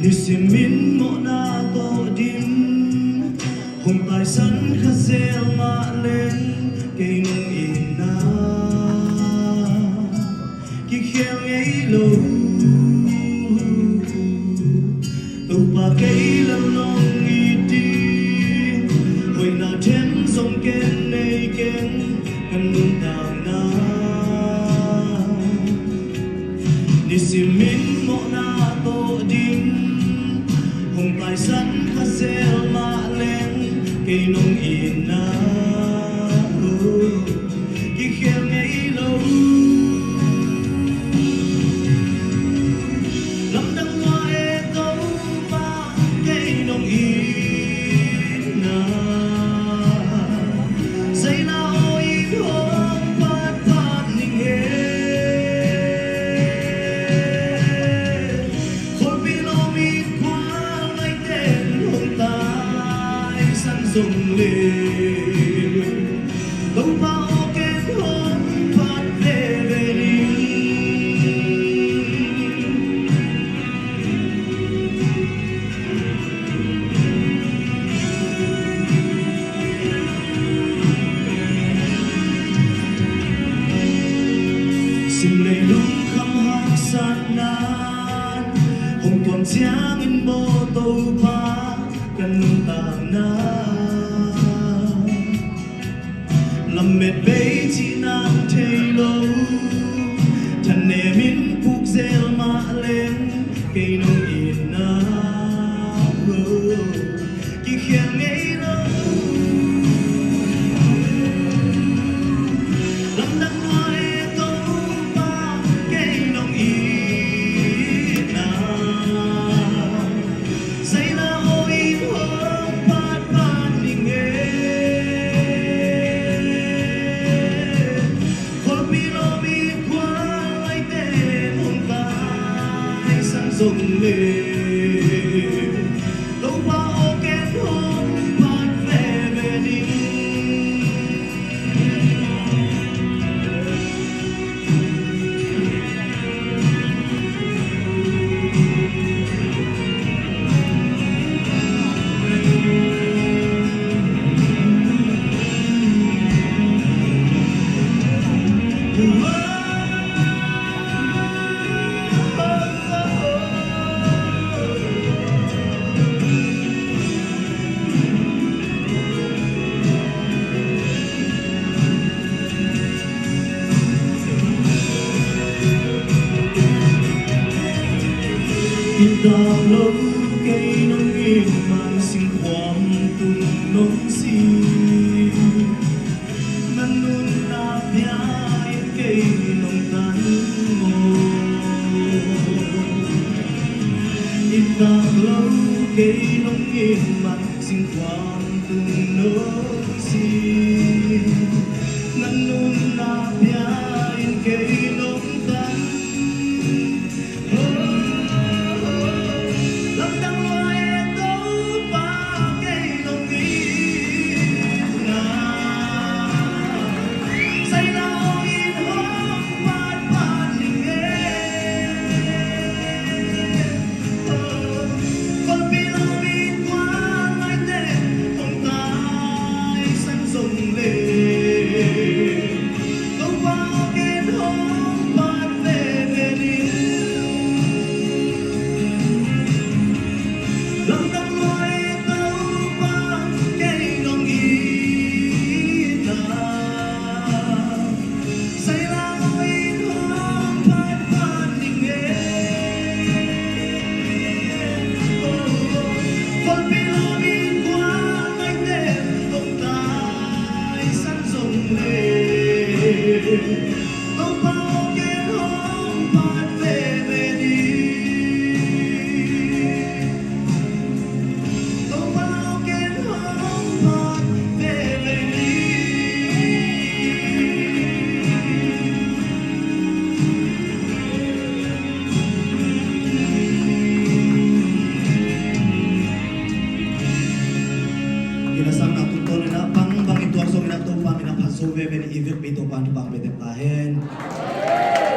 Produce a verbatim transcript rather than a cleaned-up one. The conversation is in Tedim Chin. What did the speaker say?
Nisimin mawhna tawh dim, hong taisan kha zel mah leng kei nong itna kikhel ngei lo. Topa kei lam nong it ding, hoihna them zong ken nei keng, ka nuntakna. Nisimin mawhna tawh dim, hong taisan kha zel mah leng kei nong itna kikhel ngei lo. Lamdang lua e Topa, kei nong itna. Zaina aw in hong patpat ning e. Khualpi lawm in khual ngaihten hong taisan zong le, Topa aw ken hong pat veve ning. Simlei lungkham haksatna hong tuam ciangin maw Topa, ka nuntakna lamet bei cih nang thei lo. Thanem in puk zel mah leng kei nong itna kikhel ngei lo. Lamdang lua e Topa, kei nong itna. Zaina aw in hong patpat ning e. Khualpi lawm in khual ngaihten hong taisan zong le, Topa aw ken hong pat veve ning. Itak lo kei nong it man, singkhuam tung nong si. Na nunna pia in kei nong tan maw. Itak lo kei nong it man, singkhuam tung nong si. Na nunna pia in kei nong tan. Oh, oh, oh. Lamdang lua e Topa, kei nong itna. Zaina aw in hong patpat ning e. Khualpi lawm in khual ngaihten hong taisan zong le, Topa aw ken hong pat veve ning. Lamdang lua e Topa, kei nong itna. Zaina aw in hong patpat ning e. Oh, oh. Khualpi lawm in khual ngaihten hong taisan zong le, Topa aw ken hong pat veve ning. Topa aw ken hong pat veve ning. Inn a sangna tungtawn in ah bangbang i tuak zongin ah Topa min ah phat zo veve ning. I vekpi Topa in thupha hong pia ta hen.